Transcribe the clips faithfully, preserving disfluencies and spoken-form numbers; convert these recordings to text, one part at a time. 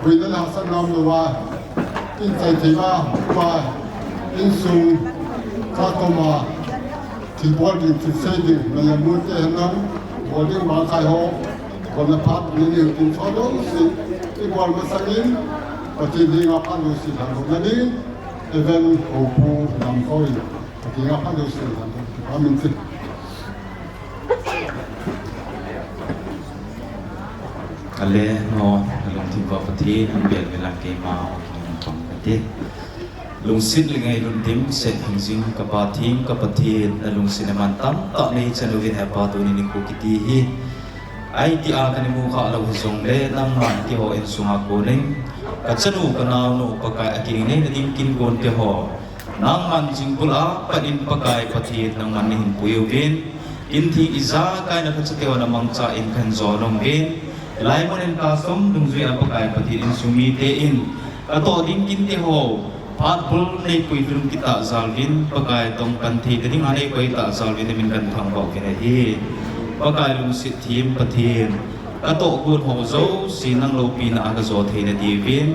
Puina la sa nam lo wa. In chai thei wa, wa. In sung, ka to ma. Thil bol ding, thil sei ding, na la mu te nam. Bol ding ma khai ho. Bol na phat ni ni tin so lo si. I bol ma sa in. Pathen ding a phat lo si tha lo na ding. Even ho pu nam ko in. Pathen a phat lo si tha lo. Amen. Ale, no, lungthim va Pathen, bel bel a keima, pang kati. Lungset le ngailutna dimset hingjing ka Pathen, ka Pathen, na lungset na man tamtah nei chan uvin Hepa tuni nikho kiti hi. Ahi tia kana mu kha lou hijongle, nangman keiho insunga konin, ka chanu ka naonu Pakai a kingaina ding kin gon keiho. Nangman jingbul a pat in Pakai Pathen nangman nahin pui uvin. Kin theng ijakai na kachate ho na mangcha in kahin jo nom uvin. Hilai mun in kasom dungjui a Pakai Pathen insung mite in. Ka toh ding kinte ho. Phat bul nei pui lhun kit ta jal uvin, Pakai tong kan thei ta ding a nei koi ta jal uvin, amin kan thangvah uvin ahi. Pakai lungset them Pathen, ka toh gon ho jouse nang loupina a ka jo theina diuvin,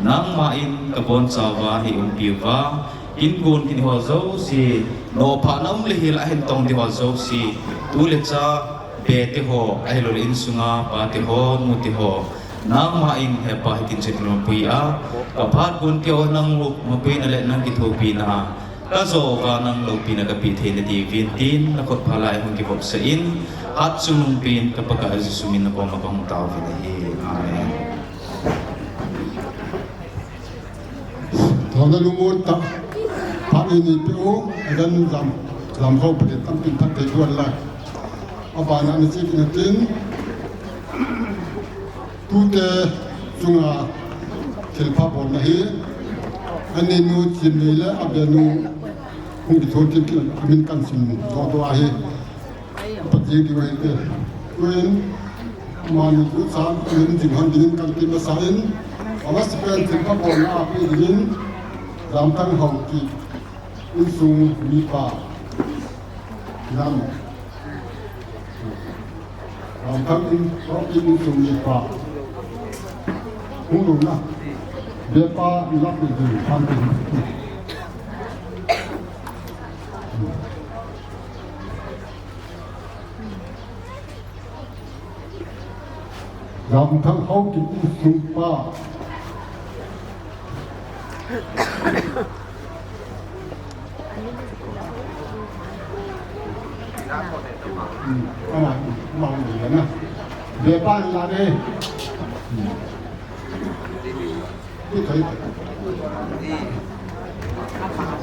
nangma in ka bonchauva nei umpi uva, kin gon kit ho jouse, nophah na um le hel a hin tong ding ho jouse, tu le cha, Be te ho, ahilou le insunga pa te ho, nu te ho. Nangma in Hepa hitin chet lom pui a. Ka phat gon te ho nang lou, mapuina le nang kithopina. Ka jo uva nang loupina ka pe thei na diuvin tin, na khut pha lai hung kivop sa in. Hat chung lung pen ka Pakai Jesu min na koma ka hung tao uvin ahi. Amen. Thona lungmon tah, phat nei peh u, adan jam, jam kho peh tam pin phat te duan la. Abana ni chi kin tin, tute chunga thilpha bolna hi, ani nu chin nei le, abenu hung kithon tin kin, amin kan sim, do do ahi. Pati ki wai te. Kuin, mani tu sa, kuin jing hon ding kan ti masa in. Awas pen jing pa bon a pi ding. Lamtang Haokip. Insung mipa. Nam. Lamtang in, Haokip insung mipa. Hung lou na. Bepa, lap ding, pan ding. Lamtang Haokip insung pa. Hmm, ama, ama, ama, na. Bepa la de. Hmm.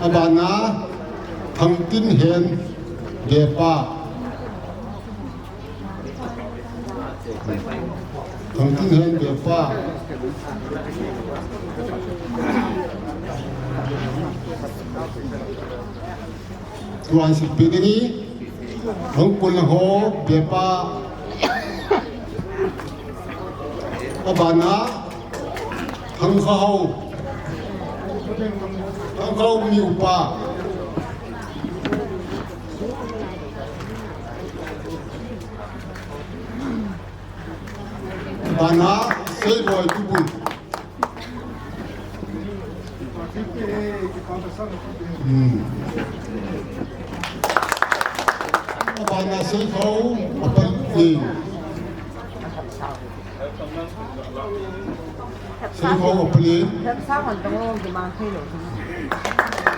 Abana, Thangtinhen Bepa. Thangtinhen Bepa. Tuan sipidini, hong kun ho, Bepa. Abana, Thangkhao. Thangkhao mi upa. Abana, Seiboi Tubul. Hmm. Abana Seikhao, apa, eh. Seikhao, apa, eh.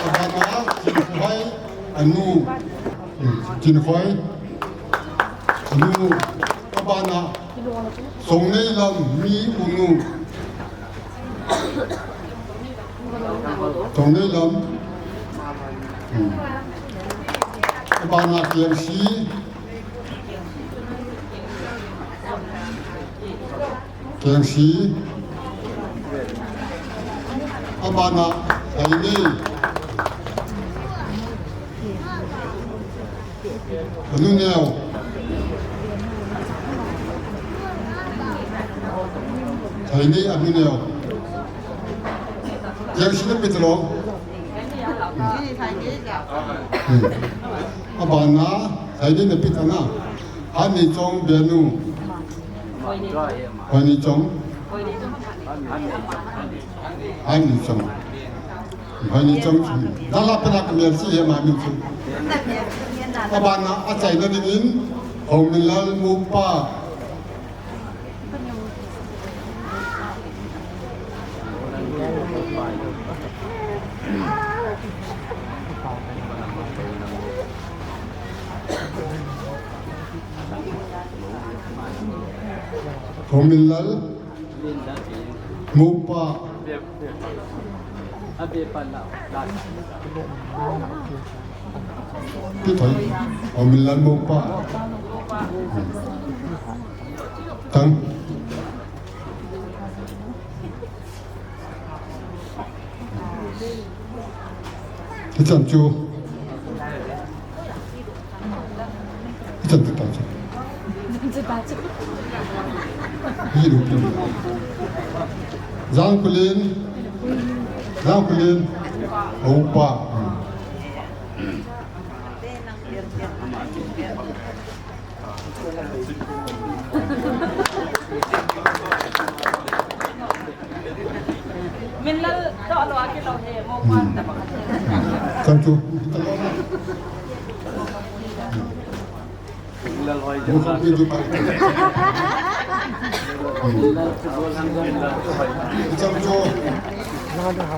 Abana Chinkhoi, anu. Hmm. Chinkhoi, anu. Abana Songneilam mi unu. Songneilam. Hmm. Abana Kengsi. Kengsi. Abana Hainei. Anu neo. Hainei anu neo. Yang sila pitlo. Hmm. Abana, Hainei na pitana. Hani chong benu. Hani chong. Hai ni chang. Hai ni chang. Dala pena ka mel si he ma min chu. Abana achaina dingin Hominlal Mukpa. Hominlal Mukpa. Ti thoi. Hominlal Mukpa. Tang. Hichan chu. Hichan chu ta chu. Hi lu pi. Jangkulin. Jangkulin. Upa. Min lal doh lo a kilo he, mo kwan ta bang. Thank you. Min lal hoi jam. Thank you.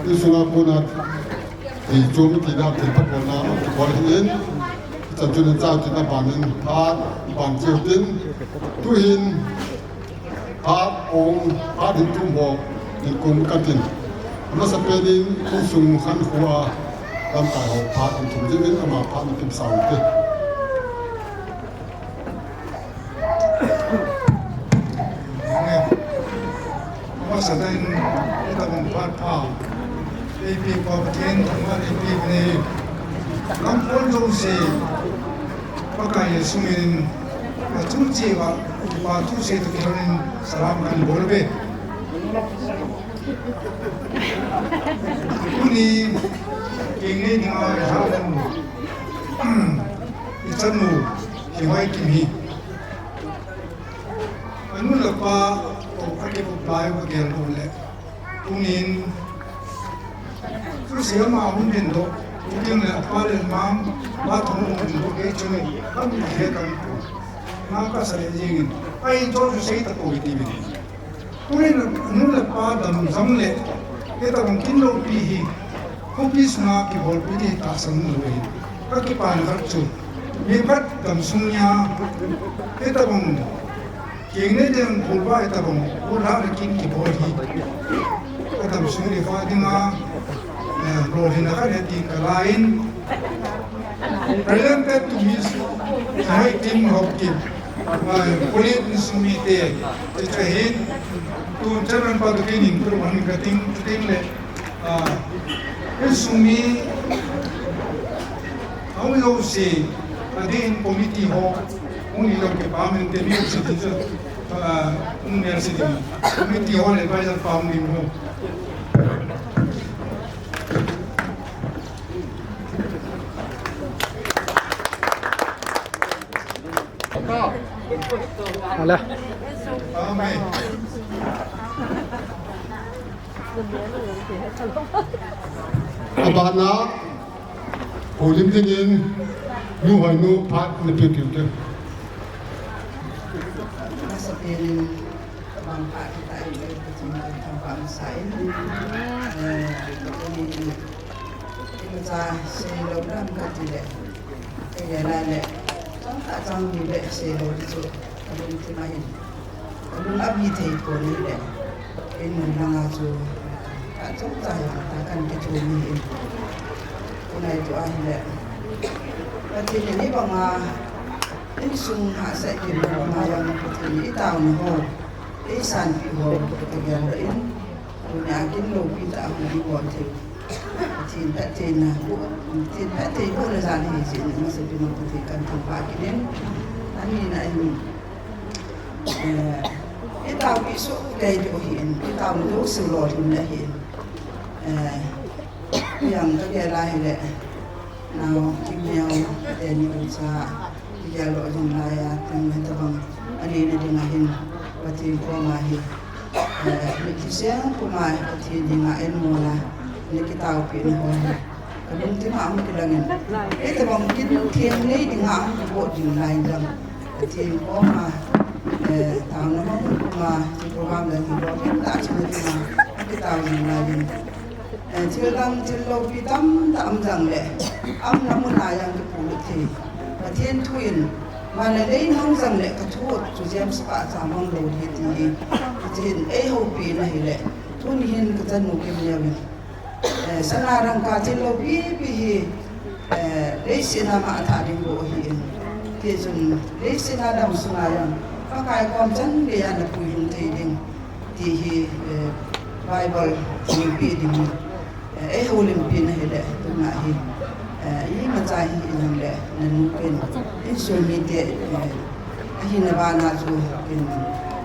Isunga kunat. Ti chom ti na ti pa ko na ko hin. Chan chun cha ti na ban in phat ban chiu tin. Tu hin phat ong phat hin tum ho tin kum ka tin. Masa penin insung khan khua lam ta ho phat hin tum jin ama phat hin tim sau te. Masa dan kita memphat pa. Ipi pa Pathen thangvah in ipi bene. Lam pon jouse Pakai Jesu min in athum cheh uva pa thu sei toh kilhon in salam kan bol uve. Tuni keng nei dinga i lhah u, i chanu Lhinghoikim hi. Anu le apa, o, akivup lai uva gel lou le. Tunin, thusei ama hung ding doh, tunin le apa le ama, ama thong hung ding doh, kei chun, kam he kam pu. Nga kasa le jingin, ahin chon thusei tapou kiti bini. Tunin, anu le apa dam jong le, hitabang kin loupi hi, khopi sunga kibolpi ding tahsan lou ahi. Ka kipana khat chu, mi khat dam sung nia, hitabang, keng nei ding bol uva hitabang, bol hahna kin kibol hi. Ka dam sung le fa dinga, eh, lolhinna khat ahi tin ka la in. Presented to Miss Lhinghoikim Haokip, uh, Pulit insung mite, chuche hin, tu chairman pa tu kinin, tu han ka ting, ting le, uh, insung mi, hung jouse, adin committee ho, hung ni lou kipah min te mi si ti chu, uh, hung mel si ti, committee ho le advisor pa hung ni ho. Ala. Abana, houlim dingin, nu hoi nu phat na pe kiu te. Masa penin, Tabang pha kita in, eh, kachung thangvah masa in. Eh, ini, ini cha seilou lam kati le. Kei le la le. Chang ta chang ni le seilou di chu. Kalung ti ma in. Kalung abi thei ko ni le. In mun langa chu. Ka chang ta ya ta kan ke chu ni in. Kunai tu ahi le. Kati le ni banga. Insung hahsat kim banga yang kati ni i tauna ho. Eisanpi ho, kagel in, tunia kin loupi tah a hung bol thei. Pathen phattheina, Pathen phattheibohna jan ahi jeh in, amasapen in Pathen kan thangvah kit in. Ani na in, eh, i taopi soh kei diu ahi in, i taona jouse lolhinna ahi in. Eh, yang kagel a hile. Nao, Kimneo, teni ucha, kigel lou jing laiya, teng hitabang, aneina dinga hin, Pathen koma hi, Eh, mitlhi seng puma Pathen dinga einmona, nakitaopeh na ho hi kalungthima ahung kilang in. Hitabang kin theng nei dinga ahung kigot ding lai jong, Pathen koma, eh, taona hung puma, hiche program jong hi lolhing tah chun dinga ahung kitao ding lai jong. Eh, thil dang thil loupi tamtah um jongle, aumna muna jong kipuilut thei. Pathen thu in, van le lei mang jongle kathu chu James pahcha mang lou ahi ti hi. Hiche hin eihoupi na ahile, tuni hin kachanu Kimneo in, eh, sana rangka thil loupi pi hi, eh, leiset a ma athah ding bou ahin. Tichun, leiset a dam sunga jong, Pakai kom chan geiya napui lhung thei ding. Ti hi, eh, Bible thilpeh ding, eh, eihoulimpi na ahile, tuna hi, eh, imacha hi ijongle, nanu ken, insung mite, eh, ahina bana chu, ken,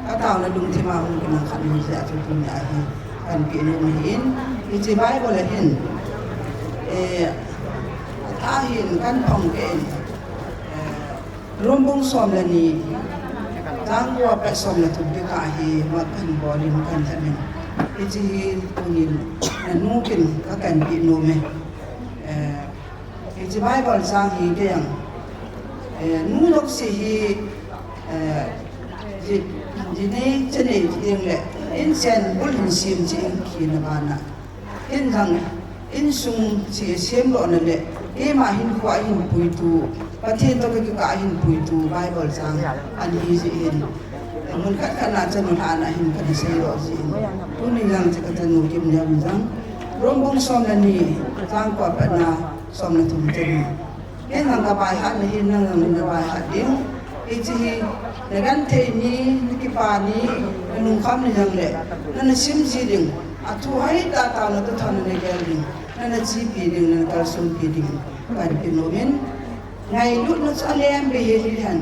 kataona lungthima hung ken khat ni jeh a chu tuni ahi, kahin peh nom ahin, hiche Bible a hin, eh, ahin kahin phong kei in, eh, Rom bung som le ni, chang ko apat som le thum kikah hi, mat kahin bol in kahin lhem in. Hiche hi tunin, nanu ken kahin peh nom e. Eh, hiche Bible chang hi kei jong, eh, nu jouse hi, eh, ji, jinei, chanei, ti ding le, inchen bul hin sem cheh in kina bana. Ken jong, insung chu semdohna le, keima hinkho a hin puitu, Pathen toh kakikah a hin puitu, Bible chang, ahi jeh in. Mun khat khat na chanu lhahna hin kana seidoh jin. Tuni jong chu kachanu Kimneo in jong. Rom bung som le ni, chang ko apat na, som le thum chanu. Ken jong kabaihat na hin, nang jong nabaihat ding. Hiche hi, nagenthei ni, nakipa ni, nanungkham ni jongle, nana sim ji ding. Athu hoitah tah natoh thon nagel ding, nana chepi ding, nana kalsonpi ding. Kahin peh nom in, ngailutna chu alem bei hel hen.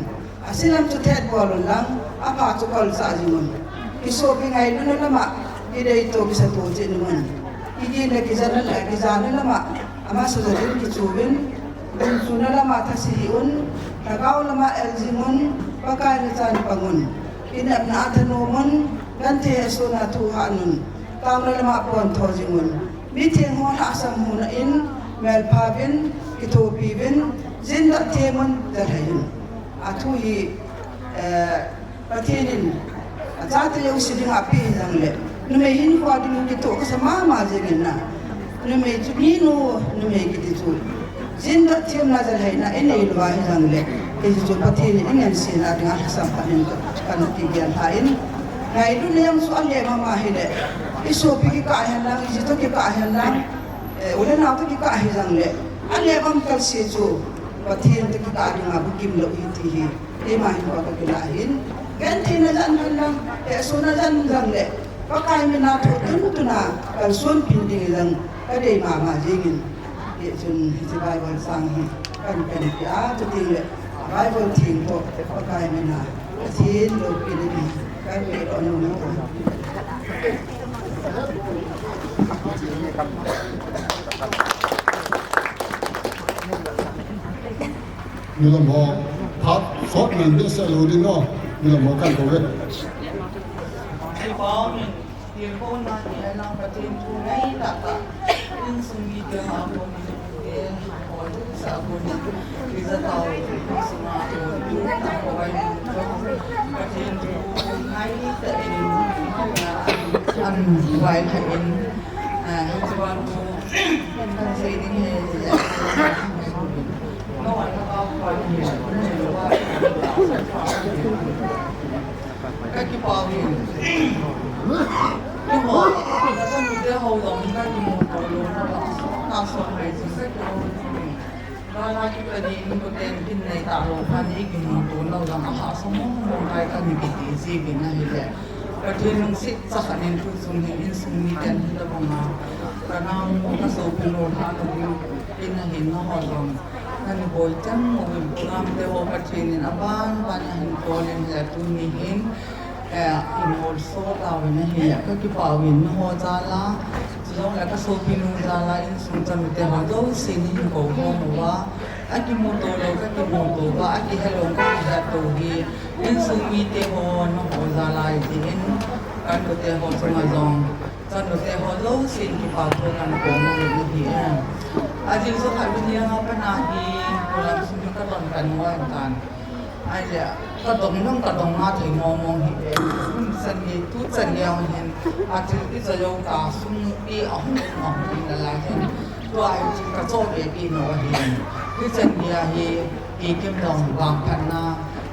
Ase lam chu thet bol un lang, apha chu kolchah jing un. Kisopi ngailutna lama, kidei toh kisa toh jing un. Kigin le kijana le, kijana lama, amasa jal in kichu uvin. Lungchuna lama thase hih un, lhagao lama el jing un, Pakai nachan pang un. Kinepna a thanom un, genthei hehsona thu hah un. Taona lama pon tho jing un. Mitheng ho lhahsam hon in, melpha uvin, kithopi uvin, jindah them un, jalhai un. Athu hi, eh, Pathen in, achate jouse dinga apeh jongle, numei hinkho dinga kitoh kasa mama jeng in na. Numei chu minu, numei kiti chu. Jindah themna jalhaina inei lou ahi jongle, hiche chu Pathen in ingansena dinga lhasam khat in kana kigel lha in. Ngailutna jong chu alem mama hile, isopi kikah hen lang, iji toh kikah hen lang, eh, u le nao toh kikah hi jongle, alem mama kalse chu Pathen toh kikah dinga bukim lou ahi ti hi. Keima hin kakilah ahin. Gentheina jan hen lang, hehsona jan jongle, Pakai mina thoh tun tuna kalsonpi ding jong kadei mama jeng in. Hichun hiche Bible chang hi kahin peh a, chuteng le Bible theng toh Pakai mina Pathen loupina hi kahin peh nom e. Milom ho, phat sot nang behseh lou ding o. Milom ho kahin kou ve. Kipah in, Pathen thu ngai tah tah, insung mite ho a kon in, eh, hoi sa kon in, ija tao, insung a kon in, Pathen thu ngai tah in, an vai kha in, ah, hiche ban ko, kan sei ding he, Kakipah in. Keiho, kachanu te ho jong kakimuto louna, nason hai jong kakimuto. Gala kipah in, koten kin nei talou phat in kimuto lou jong ahahsa mong mong ngai kani kiti ji ding ahile. Pathen lungset chakhat in tuchung hi insung miten hitobanga, kanao nu kasopinu lhahna ding in ahin, nangho jong nani boi chan uvin, program te ho Pathen in aban ban ahin tolin, hile tuni hin, eh, imolso tauvin ahile, kakipah uvin nangho jal a, chujongle kasopinu jal a, insung chanu te ho jousen hin kou hom uva, akimuto lou kakimuto uva, akihe lou kakihe tou hi, insung mite ho nangho jal a ahi tin, Kan nute ho chunga jong, kan nute ho jousen kipa thu kan kong u ahi e. Ajeh chu khat ni a pat na hi, kolam sung ka don kan u ahi tan. Ahile, ka dong nung ka dong a thei mong mong hi e. Hun san hi, tu chan hi a hin, a thil i cha yo ka sung pi a hung a hung na la hin. Tua hi ka cho ve pi no ahi. Hi chan hi a hi, Kikim dong vangphatna,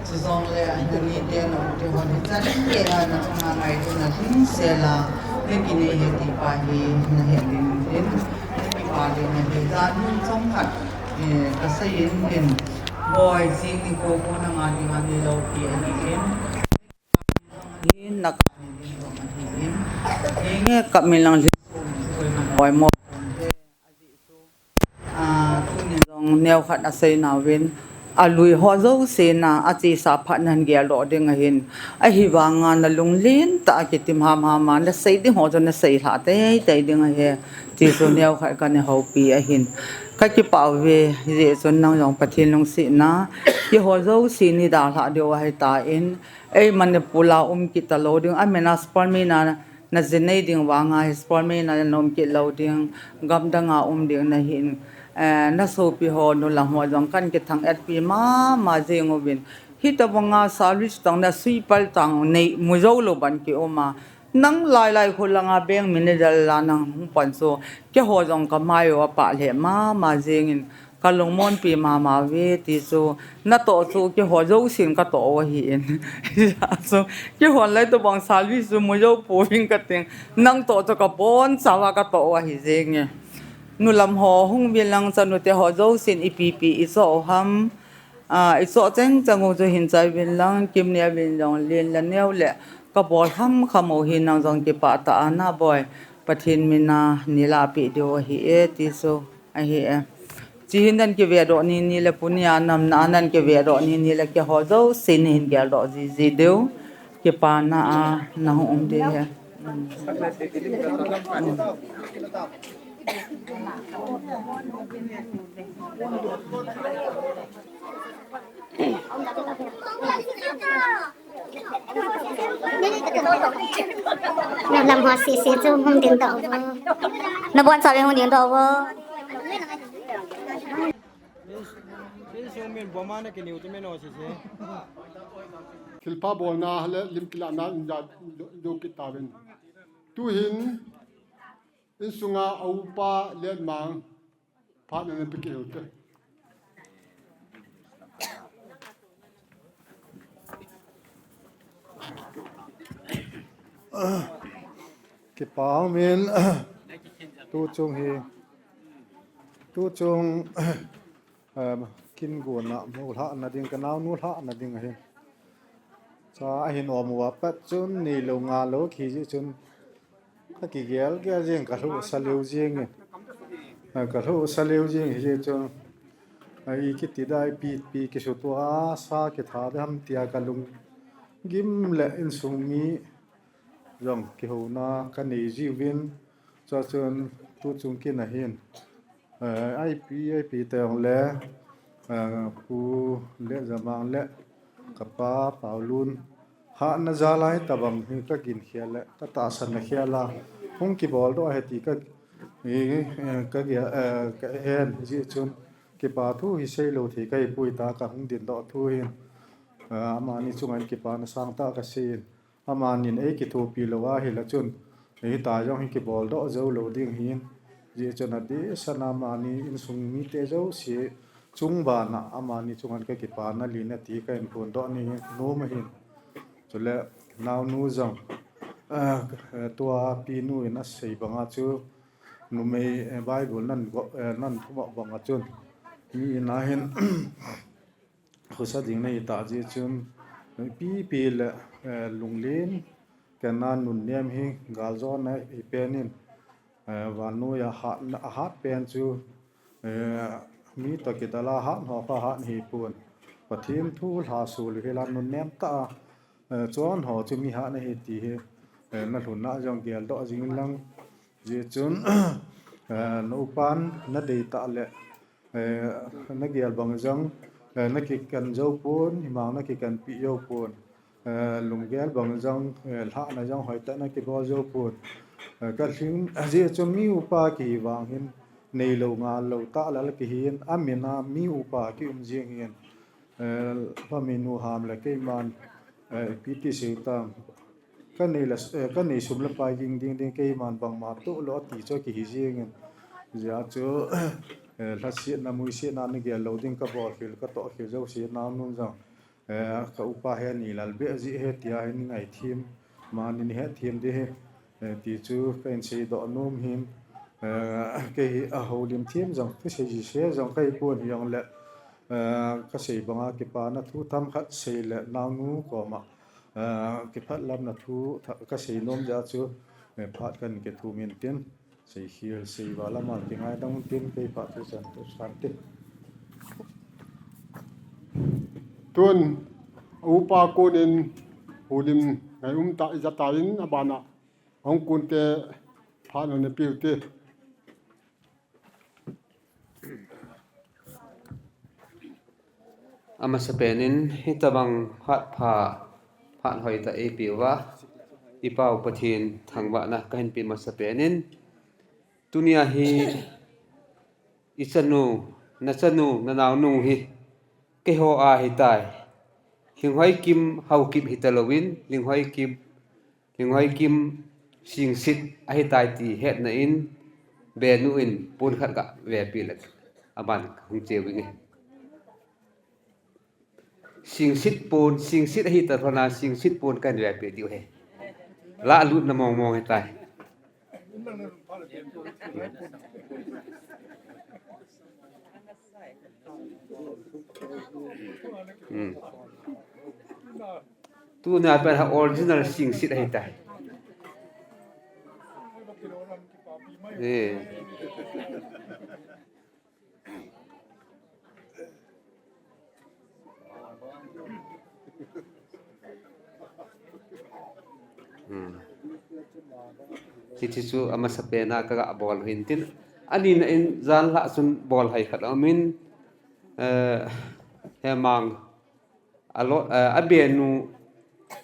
chujongle nani te na u te hon hichan geiya na chunga ngailutna lhingsel a, na kinei e ti pa hi na het ding in, na kipa ding ahi. Jan hun chomkhat, eh, ka sei in, in, Boi, jing nikho khu nanga dinga ni loupi ahi in, in na ka ni ding jong ahi in, in nge ka min lang lhi, Boi mo. Ah, tuni jong neokhat a sei nauvin, a lui ho jousen a, a chesa phat nan geldoh ding ahin. Ahivanga na lunglen tah a kitim hamham a, na sei ding ho chu na sei lha teitei ding ahi. Ti chu neokhat ka na houpi ahin. Ka kipah uve, hijeh chun nang jong Pathen lungsetna, keiho jouse nei dalhah diu ahitan, ei Manipur a um kit talou ding, a min a Spalmina na ji nei ding vanga hi Spalmina na um kit lou ding, gamdang a um ding na hin, eh, na sopi ho, nu lam ho jong kan kithang-et pi mama jing uvin. Hitobanga service tang na sweeper tang nei mu jou lou ban ki um a. Nang lailai khu langa bank manager la nang hung pan chu, keiho jong ka mai u a pah lheh mama jing in, ka lungmonpi mama uve ti chu, na toh chu keiho jousen ka toh u ahi in. Hijeh chun, keihon lai tobang service chu mu jou pouving ka ting, nang toh chu ka boncha uva ka toh u ahi jenge. Nu lam ho hung uvin lang, chanu te ho jousen ipi pi i choh u ham. Ah, i choh cheng cheng u chu hin chai uvin lang, kim neh uvin jong len le neo le ka bol kham kham u hi, nang jong kipah tah a na Boi, Pathen min a nei lahpeh diu ahi e ti chu ahi e. Chi hin nan kive doh ni ni le, punia namna a nan kive doh ni ni le, keiho jousen nei hin geldoh jiji diu. Kipana a na hung um ding ahi. Na lam ho sese chu hung ding doh vo. Na boncha uvin hung ding doh vo. Insung min boma na kiniu te min o sese. Thilpha bolna le lim kilahna in ja jo, jo kit tauvin. Tuhin insunga a upa Letmang phat na pe kit u te. Kipa umin, tuchung hi, tuchung, em, kin gona mo lhahna ding, ka naonu lhahna ding ahi. Cha ahin om uva pat chun, neilou ngalou khi jeh chun, ka kigel gel jing, ka lhuh sa leu jing e. Ka lhuh sa leu jing hijeh chun, i kiti dai pi, pi kisutua sa kitha dam tia ka lunggim le insung mi jong kihouna ka nei jiuvin, chuchun tuchung kin ahin, eh, ipi, ipi teng le, eh, Pu Letjamang le ka pa Paulun hahna jalai tabang hi ka gin khel le, ka tahsan na khel a, hung kibol doh ahi ti ka, i, eh, ka ge-, eh, ka hen jeh chun kipa thu hi seilou thei ka hi poi ta ka hung ding doh thu hin, eh, amani chunga kipana sangtah ka sei in. Amanin ei kithopi lou ahile chun, hita jong hi kibol doh jou lou ding hin, hijeh chun adeh sana amani insung mite jouse chung bana amani chunga ka kipana line ti ka hin phon doh ni nom ahin. Chule naonu jong, eh, tua pinu in asei banga chu numei, eh, Bible nan go, eh, nan thumop banga chun mi in ahin, khosa ding na hita jeh chun, ipi pi le, eh, lunglen, kana nunnem hi galjona hi pen in, eh, vannoi a hat, a hat pen chu, eh, mi toh kidal a hat ho kha hat hi pon. Pathen thu lhasul hi la nunnem tah a, eh, chon ho chu mi hat na hi ti hi, eh, na lhunna jong geldoh jing lang. Hijeh chun, eh, na upan na dei tah le, eh, na gel bang jong, eh, na kikan jou pon, himang na kikan pi jou pon. eh, lunggel bang jong, eh, lhahna jong hoitah in akibol jou pon. Eh, kalhing, ajeh chu mi upa kihi vang hin, neilou ngallou tah lal kihin, amin a mi upa kium jing hin, eh, paminu ham le keiman, eh, ipi ti sei tam. Kanei le, eh, kanei sum le pai ging ding ding keiman bangma toh lou ati chu kihi jing in. Ajeh chu, eh, lhasetna, muisetna nagel lou ding kabol khel, katoh khel jouse naonu jong. Eh, ka upa hi ani lal beh jeh ahi tia hin ngaithem, mani ni hetthem ding ahi, eh, ti chu kahin seidoh nom hin, eh, kei hi ahoulim them jong, thusei jise jong kahi pon hijongle, eh, kasei banga kipana thu themkhat sei le naonu koma, eh, kiphatlamna thu tha-, kasei nom jeh chu, eh, phat kahin kithum in tin. Seikhel, seival amal kingaidam un tin kei phat thu chan thu san te. Tun, upa konin houlim ngai um tah ija tan abana hung kon te phat na ne piu te. Amasapen in, hitabang phat pha, phat hoitah eipeh uva, i Pau Pathen thangvahna kahin pe masapen in, tunia hi i chanu, na chanu, na naonu hi, keiho a hitai. Lhinghoi Kim Haokip hitalouvin, Lhinghoi Kim Lhinghoi Kim Singsit ahitai ti hetna in, Benu in pon khat gave peh le, aban hung cheu inge. Singsit pon, Singsit ahita lhona, Singsit pon kahin ve peh diu ahi. Lah lutna mong mong ahitai. Hmm. Tuna pen ha original Singsit ahitai. Eh. Hmm. Hiche chu amasapen a kagabol hin tin. Anina in janhi a chun bol hai khat aumin, eh, Hemang. Alo, eh, Abenu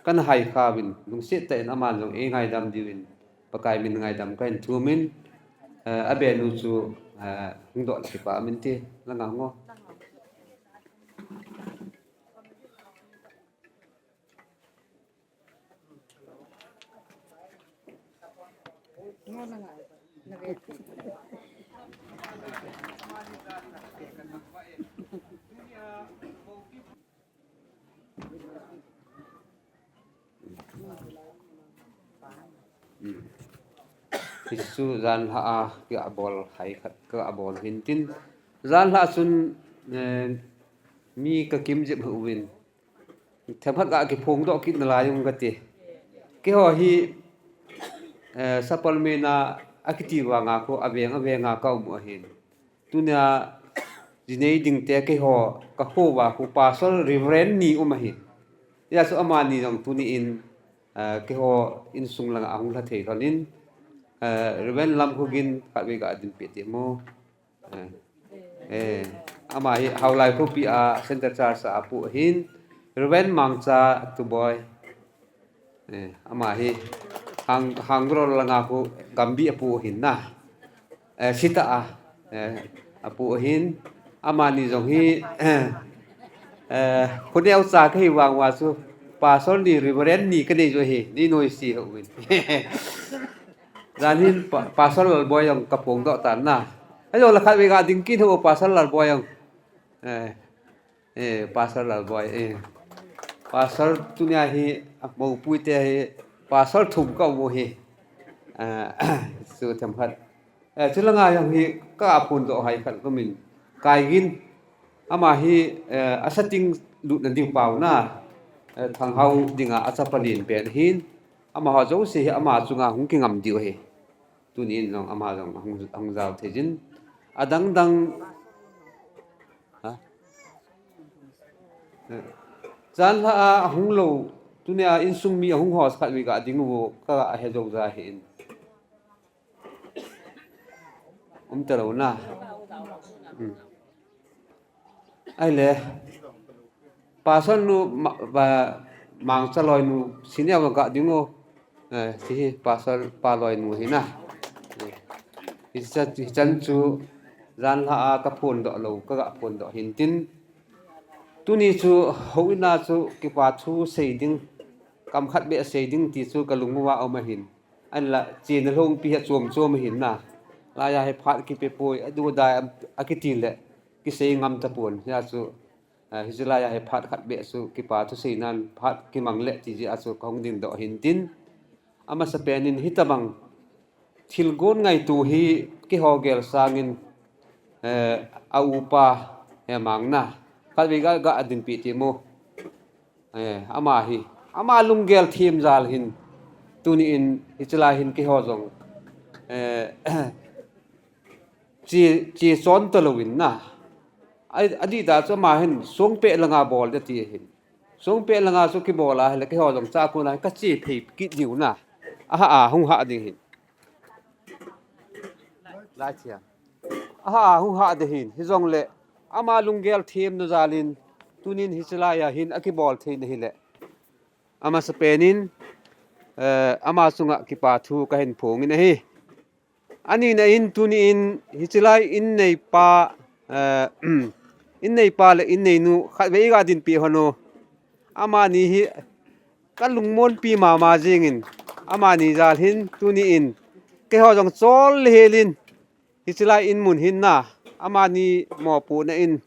kana hai khauvin, lungset tah in aman jong eingaidam diuvin, Pakai min ngaidam kahin thumin, eh, Abenu chu, eh, hung doh le kipa min ti, langa ngo. Hichu janhi a kagabol hai khat kagabol hin tin. Janhi a chun, eh, mi kakim jep uvin. Themkhat ga kiphongdoh kit nalai ung kati. Keiho hi, eh, Sapalmen a akiti vanga khu aveng aveng a kaum u ahin. Tunia jinei ding te keiho kakho uva khu Pastor Reverend ni um ahin. Hijeh chun amani jong tuni in, eh, keiho insung langa ahung lha thei lhon in, eh, Reverend Lamkhogin khatvei ga dinpeh temo. Eh, eh, ama hi Haolai khopi a Center Church a apu ahin, Reverend Mangcha Tuboi. Eh, ama hi Hang-, Hangrol langa khu Gambi apu ahin na. Eh, Sita a, eh, apu ahin, amani jong hi, eh, eh, khuneocha kahi vang uva chu, Pastor ni, Reverend ni kanei u ahi, nei noise uvin. Jan hin pa-, Pastor Lalboi jong kaphongdoh tan na. Ajo la khatvei ga ding kit u Pastor Lalboi jong. Eh, eh, Pastor Lalboi, eh. Pastor tunia hi, a, moupui te hi, Pastor thum kaum u hi. Ah, chu themkhat. Eh, chulanga jong hi kaphondoh hai khat kumin. Kaigin, ama hi, eh, asating lutna ding pau na. Eh, Thanghao dinga achapa len pen ahin. Amaho jouse hi ama chunga hung kingam diu ahi. Tunin jong ama jong ahung, ahung jao thei jin. Adang dang, ha? Eh. Janhi a ahung lou, tunia insung mi ahung ho khatvei ga ding u, kahe jou ja hin. Um talou na. Hmm. Ahile, Pastor nu, ma, ba, Mangcha loinu senior ga ding o, eh, ti hi Pastor pa loinu hi na. Eh, hichan, hichan chu janhi a ka phondoh lou, ka ga phondoh hin tin. Tuni chu houin a chu kipa thu sei ding, kam khat beh sei ding ti chu ka lung uva um ahin. Ahinla, chena lhongpi hi chom chom ahin na. Laiya hi phat kipe poi, adu adai a kiti le, kisei ngam tapon. Hia chu, ah, hiche laiya hi phat khat beh chu kipa thu seinan phat kimang le ti jeh a chu ka hung dingdoh hin tin. Amasapen in hitabang thilgon ngaito hi keiho gel sangin, eh, a upa, eh, Mangna. Khatvei ga, ga dinpi ti mo. Eh, ama hi. Ama lunggel them jal hin. Tuni in hiche lai hin keiho jong, eh, che, che chon talou in na. Ai, adih da chu ama hin Songpeh langa bol ding ti hin. Songpeh langa chu kibol a hile keiho jong cha kona ka che phei kit diu na. Aha, a hung ha ding hin. Lai chia. Aha, a hung ha ding hin. Hijongle ama lunggel themna jal in tunin hiche laiya hin akibol thei na hile. Amasapen in, eh, ama chunga kipa thu ka hin phong in ahi. Ani na in tuni in hiche lai in neipa, eh, in neipa le in neinu khatvei ga dinpi hon o. Amani hi ka lungmonpi mama jingin amani jal hin tuni in keiho jong chol le hel in hiche lai in mun hin na amani mopohna in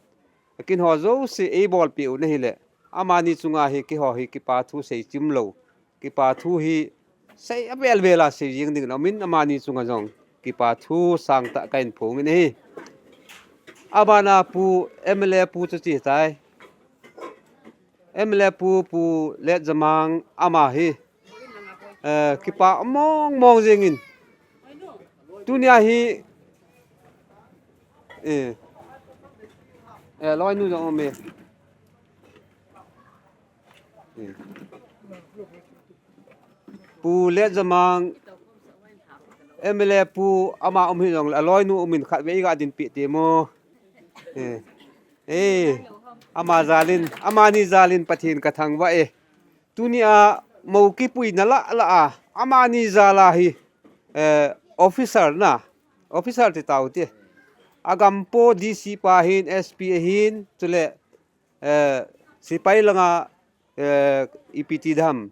kin ho jouse eibolpeh u na hile amani chunga hi keiho hi kipa thu sei chim lou. Kipa thu hi sei avel vel a sei jing ding in amin amani chunga jong kipa thu sangtah ka hin phong in ahi. Abana pu M L A pu chu chi tai. M L A pu, Pu Letjamang ama hi, eh, kipa mong mong jingin. Tunia hi, eh, eh, loinu jong um e. Eh. Pu Letjamang, M L A pu ama um hijongle, aloinu um in khatvei ga dinpi ti mo. Eh. Eh. Ama jal in, amani jal in Pathen ka thangvah e. Tunia mou kipuina lah lah a, amani jal a hi, eh, officer na, officer ti tau ti. Agampo D C pa hin, S P ahin, chule, eh, sipai langa, eh, ipi ti dam,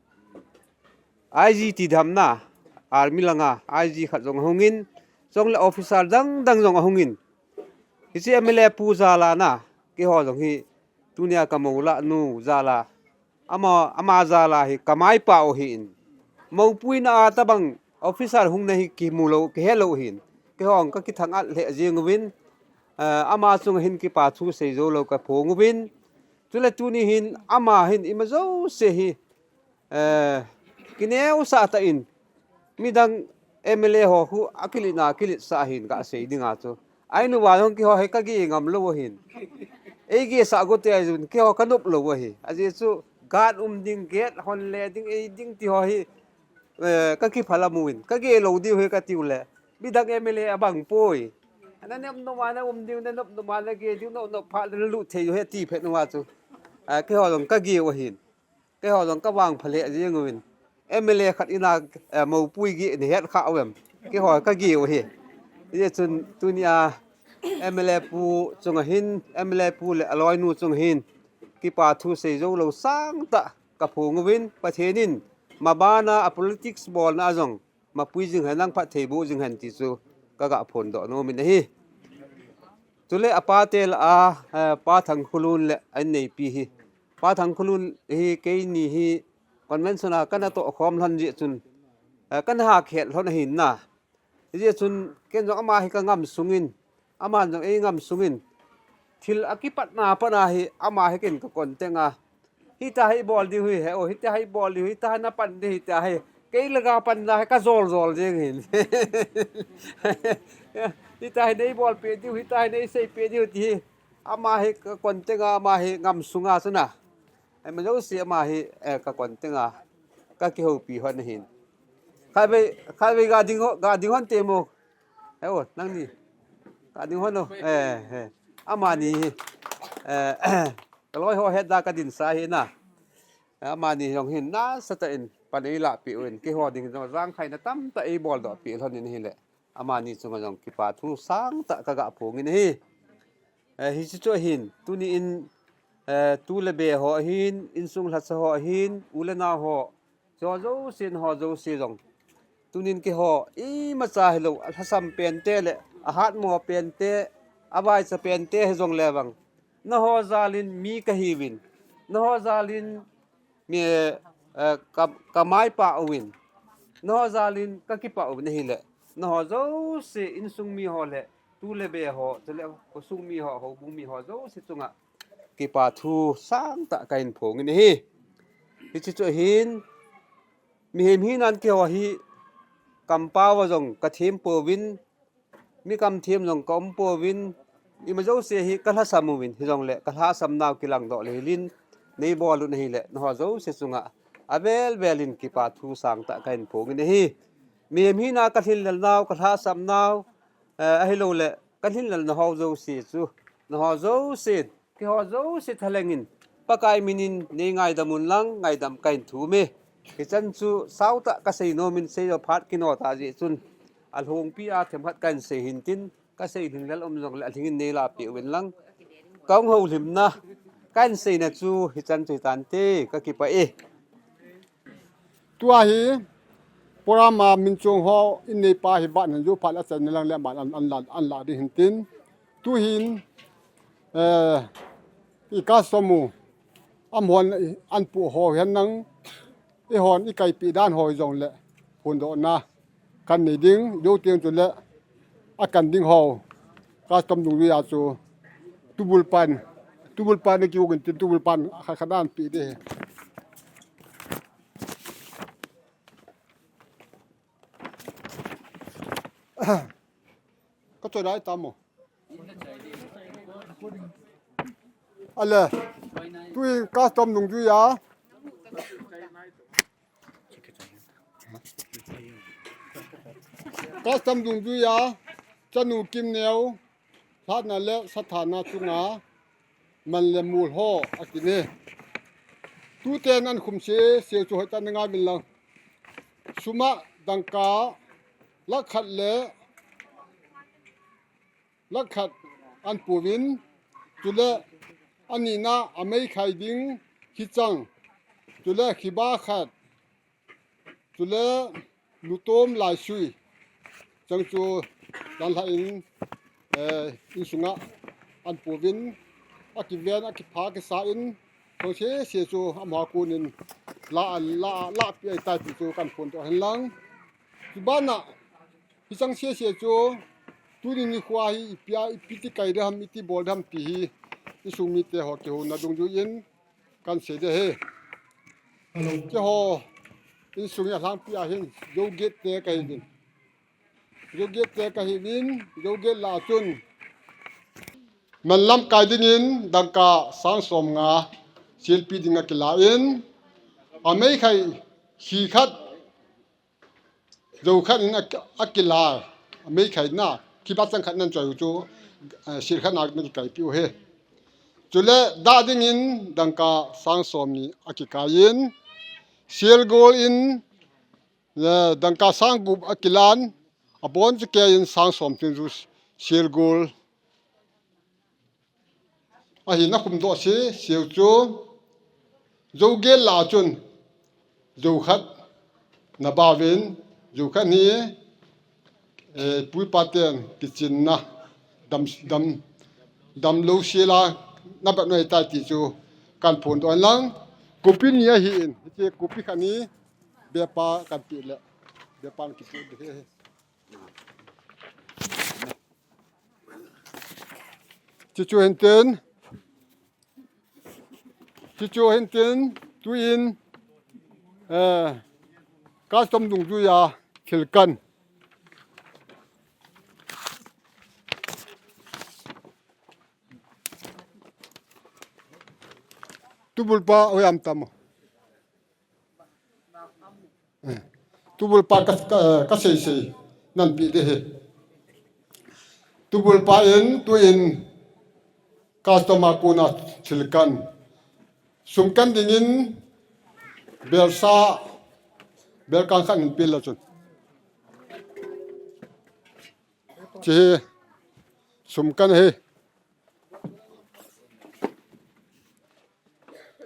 I G ti dam na, army langa, I G khat jong ahung in, chule officer dang dang jong ahung in. Hiche M L A pu jal a na, keiho jong hi, tunia ka mou lah nu jal a, ama, ama jal a hi ka maipa u ahin. Moupuina a tabang officer hung na hi kimu lou, kihe lou ahin. Keiho ka kithang-at lheh jing uvin, eh, ama chunga hin kipa thu sei jou lou ka phong uvin. Chule tuni hin ama hin ima jouse hi, eh, kineosah tah in midang M L A ho khu akilitna, akilitsah ahin ka sei dinga chu. Ainu va jong keiho hi ka ge ngam lou ahin. Ei gesah go te ahi jun keiho ka nop lou ahi. Ajeh chu guard um ding, gate hon le ding, ei ding ti ho hi, eh, ka kiphalam uvin. Ka ge lou diu hi ka tiu le. Midang M L A abang poi. Ana nop nop a na um diu, na nop nop a na ge diu, nop nop phat le na lut thei diu hi ti phet uva chu. Eh, keiho jong ka ge u ahin. Keiho jong ka vangpha lheh jing uvin. M L A khat in a, eh, moupui gei na het kha uvem. Keiho ka ge u ahi. Hijeh chun tunia M L A pu chunga hin, M L A pu le aloinu chunga hin. Kipa thu sei jou lou sangtah ka phong uvin. Pathen in mabana a politics bolna a jong mapui jing hen, nang phatthei boh jing hen ti chu ka ga phondoh nom in ahi. Chule apa te lah a, eh, Pa Thangkhulun le a inneipi hi. Pa Thangkhulun hi keini hi convention a kana toh khom lhon jeh chun, eh, kana hahkhet lhon ahin na. Hijeh chun ken jong ama hi ka ngam sungin, aman jong ei ngam sungin, thil akipatna pat a hi ama hi ken ka kon teng a. Hitia hi bol diu hi he o, hitia hi bol diu, hitia hi na pan diu, hitia hi. Kei le ka panna hi ka jol jol jeng hin. Hitia hi nei bolpeh diu, hitia hi nei seipeh diu ti hi. Ama hi ka kon teng a, ama hi ngam sunga chu na. Ai ma jouse ama hi, eh, ka kon teng a. Ka kihoupi hon ahin. Khatvei, khatvei ga ding ho, ga ding hon te mo. He o, nangni. Ga ding hon o. Eh, eh. Amani hi. Eh, ka loi ho het da ka dinsa hi na. Amani jong hin nasatah in pan eilahpeh uvin, keiho ding jong jangkhaina tamtah eibol doh peh lhon in ahile, amani chunga jong kipa thu sangtah kaga phong in ahi. Eh, hiche chu ahin, tuni in, eh, tu le be ho ahin, insung lhacha ho ahin, u le nao ho, chu ho jouse, nangho jouse jong. Tunin keiho, imacha hilou, alhasam pente le, ahatmo pente, avaicha pente hijong le vang, nangho jalin mi kahiuvin, nangho jalin mi, eh, ka, kamaipah uvin, nangho jalin kakipah uvin ahile, nangho jouse insung mi ho le, tu le be ho, chule khosung mi ho, houbung mi ho jouse chunga kipa thu sangtah kahin phong in ahi. Hiche chu ahin, mihem hinan keiho hi kampao a jong kathem pouvin, mi kamthem jong kaum pouvin, ima jouse hi kalhasam uvin, hijongle kalhasam nau kilangdoh le hilin, neibol u ahile, nangho jouse chunga avel vel in kipa thu sangtah kahin phong in ahi. Mihem hina kalhinlel nau, kalhasam nau, eh, ahiloule kalhinlel nau jouse chu, nangho jouse, keiho jouse thalheng in, Pakai min in neingaidam un lang, ngaidam kahin thum e. Hichan chu sautah kasei nom in, seijo phat kino tah jeh chun, alhongpi a themkhat kahin sei hintin, kasei lhinglel um jongle alhing in neilahpeh uvin lang, kahung houlimna, kahin seina chu hichan chu hitante, kakipah e. Tua hi, program a min chong ho, in neipa hi ban hin ju phat le achan ni lang le aman an, an la, an la ding hintin. Tuhin, eh, i custom u, amahon an pu ho hihen lang, eihon i kaipeh dan ho hijongle, phondohna kan nei ding, jou teng chule, akan ding ho, custom dungjui a chu, tubul pan, tubul pan na kiu kin tin, tubul pan khat khat an peh ding ahi. Ka choi dai tam mo. Ale, tui custom dungjui a. Custom dungjui a, chanu Kimneo, lhatna le sathana chunga, man le mul ho, akine. Tuten an khum sese chu hoitah in ngai uvin lang. Sum a dangka lakh khat le lakh khat an pu uvin, chule anina a meikhai ding hichang, chule khiba khat, chule lutom laisui chang chu danlhah in, eh, insunga an pu uvin, akiven, akipha, akisa in, chang sese chu amaho kon in la, la, lahpeh ahitai ti chu kahin phondoh hen lang. Chubana, hichang sese chu, tuni nikho hi ipi a, ipi ti kai ding ham, iti bol ding ham ti hi, insung mite ho kihouna dungjui in, kahin sei ding ahi. Hello. Keiho, insung a lhangpi a hin, Joget te kahiuvin. Joget te kahiuvin, Joget lah a chun. Man lamkai dingin, dangka sang som nga, selpi ding akilan, a meikhai, hi khat, Jou khat in a, akila, a meikhai na, khiba chang khat nan choi u chu, eh, sel khat na, na kikaipi u ahi. Chule, dah dingin dangka sang som ni akikai in, sel gol in, eh, dangka sang gup akilan, abon chu kei in sang som tin chu sel gol. Ahin akhum doh sese u chu, Joget lah a chun, jou khat na bauvin, jou khat hi, eh, pu pa ten kichinna, dam, dam, damlou sela, na bat noi tai ti chu, kahin phondoh hen lang, kopi ni ahin, hiche kopi khat hi, bepa kahin pe le, bepa na kipe ding ahi. Chuchu hintin, chuchu hintin, tuin, eh, custom dungjuia thil kan. Tubulpa hoiya um tam? Eh, tubulpa ka, ka, ka sei sei nan pe ding ahi. Tubulpa in, tuin, customer kona thil kan. Sum kan dingin, Belsa, belkan khat hin pil la chun. Chi hi sum kan hi.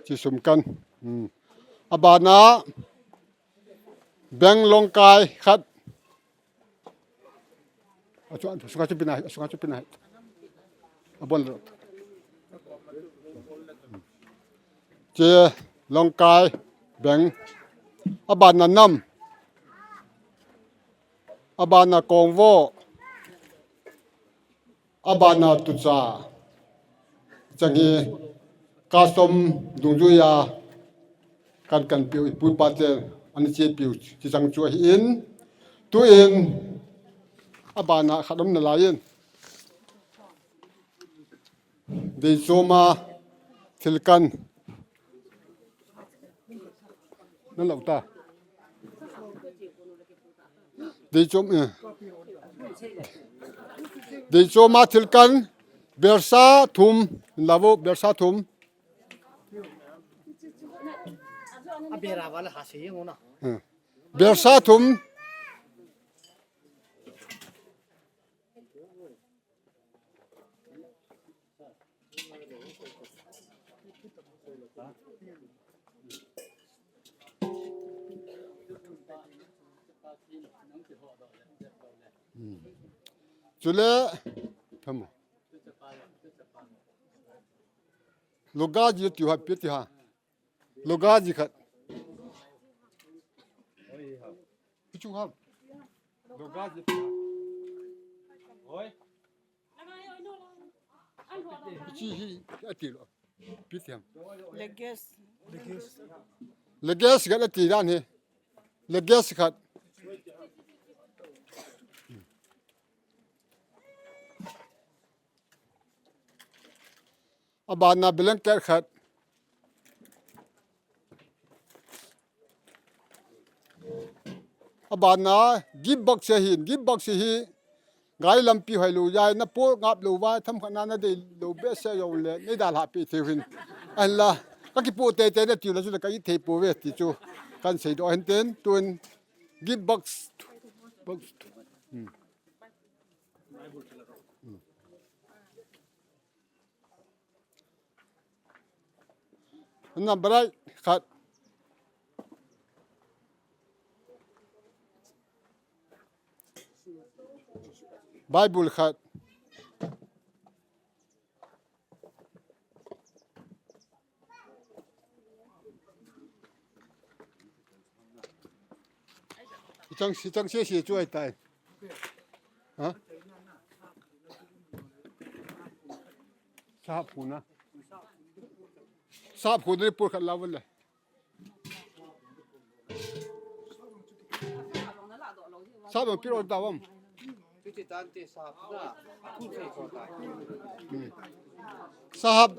Chi sum kan. Hmm. Abana beng longkai khat. Achu, achu, achu pinai, achu, achu pinai. Abon lo. Chi longkai beng. Abana nam. Abana kongvo. Abana tucha. Chang hi custom dungjuia kan kan piu, ipu ipa te an che piu chi chang chu ahin. Tuin abana khat um nalaiyin. Deichoma thilkan. Nan lo ta. Deichom, eh. Deichoma thilkan belsa thum. Lavo belsa thum. A bera wala ha se yeng ona. Eh. Belsa thum. Hmm. Chule, thamo. Loga ji ti ha, pi ti ha. Loga ji khat. Kichu ham. Loga ji. Oi. Kichu hi ati lo. Pi ti ham. Leges. Leges khat ati dan hi. Leges khat. Abana blanket khat. Abana gift box ahin, gift box hi gari lampi hoi lou jeh a, na po ngap lou va, themkhat na na dei lou behseh jong le, nei dalha pi thei hin. Ahinla, ka kipo teitei na tiu la chu la ka it thei pouve ti chu kan seidoh hin tin, tun gift box, box. Hmm. Number eight khat. Bible khat. Chang si, chang si, si chu ai tai. Ha? Sahap khu na. Sahap khu ni pur khat la vun le. Sahap ang piro da vam. Hmm. Sahap,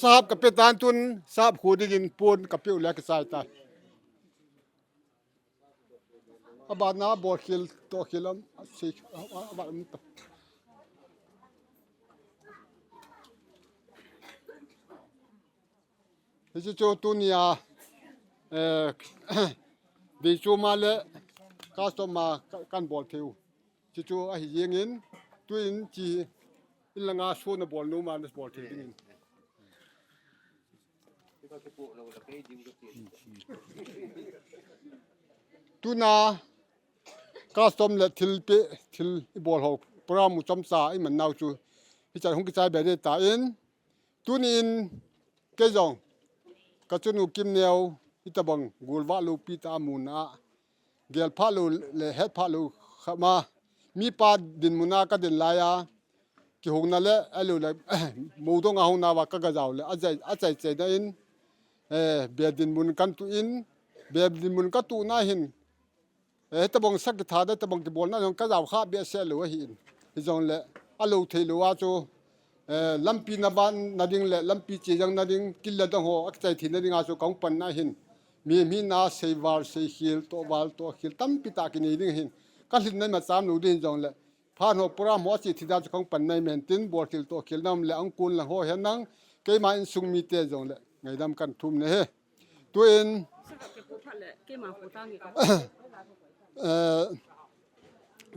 sahap ka pe tan tun, sahap khu dingin pon ka pe u le ka chai tai. Abana bol khel, to khel am, a sei, a, a, a, a, Hichu chu tunia, eh, deichoma le custom a ka, kan bol thei u. Chuchu ahi jengin, tuin chi in langa sona bol nom a na bol thei dingin. Tuna custom le thil pe, thil i bol ho, program u chomcha i man nau chu, hichan hung kichai be ding ta in, tunin kei jong, ka chunu Kimneo, hitabang gol vah lou pi ta a mun a, gel pha lou le het pha lou kha ma, mipa dinmun a ka din lai a, kihungna le, a lou le, moudong a hungna va ka ga jao le, a chai, a chai chai na in, eh, be dinmun kan tu in, be dinmun ka tu na hin, eh, hitabang sak kitha da, hitabang kibolna jong ka jao kha behseh lou ahi in. Hijongle, a lou thei lou a chu, eh, lampi na van na ding le, lampi che jang na ding, kil le dang ho, a kichai thei na ding a chu ka hung pan na hin. Mi, mi na sei val, sei khel, to val, to khel, tampi ta kinei ding hin. Ka lhin na ma cham lou ding jongle. Phan ho program ho a che thei da chu ka hung pan na men tin, bol khel, to khel nam le, ang kun lang ho hen nang, keima insung mite jongle, ngaidam kan thum ne he. Tuin, Eh,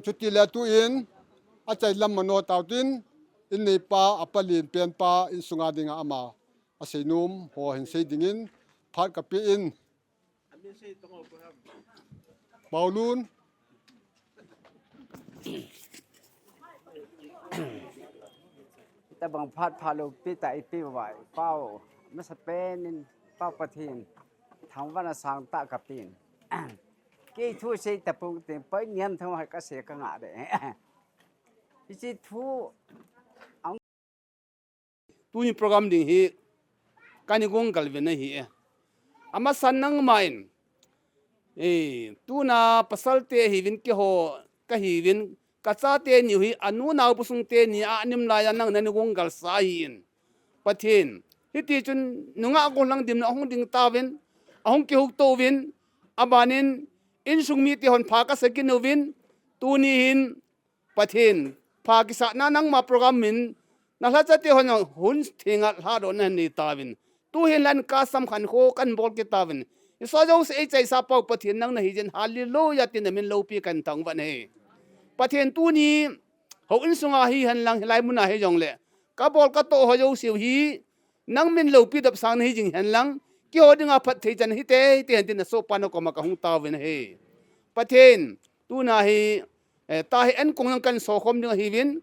chuti le tuin, achai lam mano tautin, in neipa, apalin penpa, insunga dinga ama aseinom ho hin sei dingin, phat kape in. Paulun. Tabang phat phat lou pi ta ipi vai. Pau, masa penin, Pau Pathen. Thangvahna sangtah kapin. Kei thu sei tapong tin, pai niam thang hai kasei kangah de. Hiche thu Tuni program ding hi, kani gong gal vin ahi e. Amasan nangma in, eh, tuna pasal te hiuvin keiho, kahiuvin, kachate niu hi, anu nao busung teni a anim laiya nang nani gong gal sa ahin. Pathen, hiti chun nungah gollhang dimna ahung ding tauvin, ahung kihuk touvin, abanin, insung mite hon pha kasa kit uvin, tuni hin, Pathen, pha kisahna nangma program min, nalhacha te hon hun thenga lhadohna nei tauvin. Tuhin lang kasam khankho kabol kit tauvin. Isoh jouse eichaisa Pau Pathen nang nahi jeh in hallelujah tin namin loupi kathangvah e. Pathen tuni, houin sunga hihen lang hilai muna hijongle. Kabol katoh ho jouse u hi, nang min loupi dopsang nahi jing hen lang, keiho dinga phatthei chan hite, hite hen tin nasohpa nakoma kahung taovin ahi. Pathen, tuna hi, eh, tahi ankong jong kahin sokhom ding ahiuvin,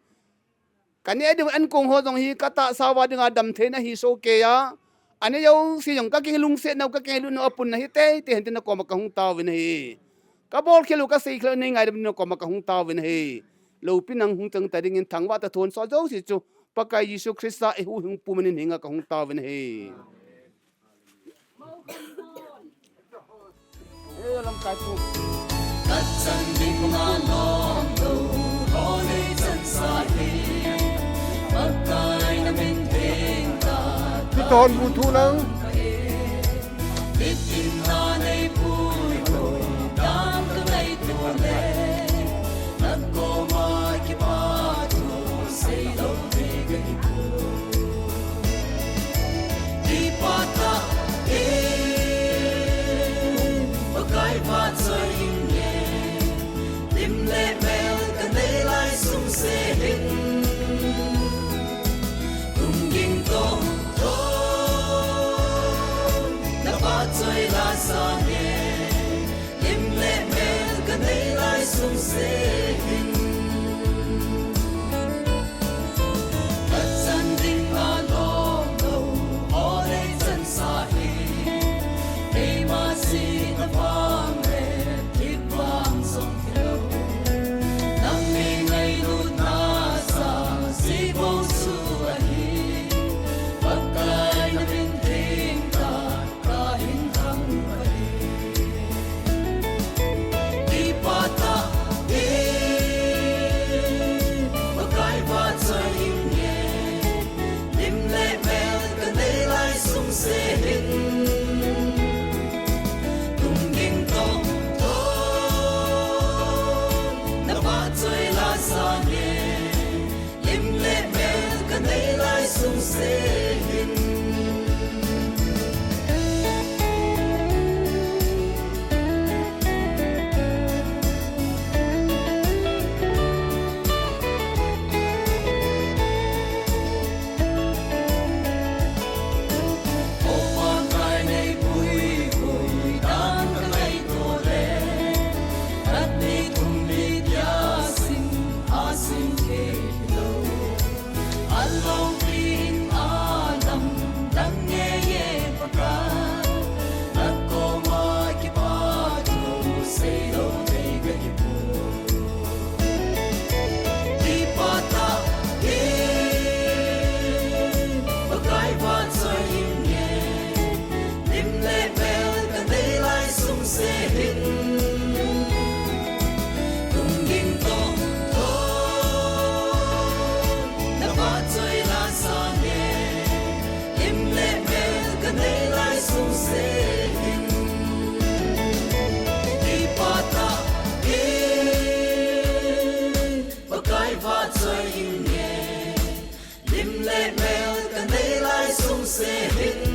kaneh diu ankong ho jong hi katahsa uva dinga damtheina hi sohkeiya, aneh jouse jong kakinglungsetnau, kakingailut nau apunna hite, hite hen tin nakoma kahung taovin ahi. Kabol khel u kasei khel u neingaidam ding nakoma kahung taovin ahi. Loupi nang hung chang ta dingin thangvah tah thon soh jouse chu, Pakai Jesu Christa eihuhhingpu min in hinga kahung taovin ahi. Kiton bu thu lang. Lim le mel kanei lai sungse hin, kachan ding alom lou, o lei chan sa hin, keima sihna vang le thip vang jong hilou, nangni ngailutna sangse bou chu ahi, Pakai namin theng tah. Lim le mel kanei lai sungse hin. Lim le mel kanei lai sungse hin.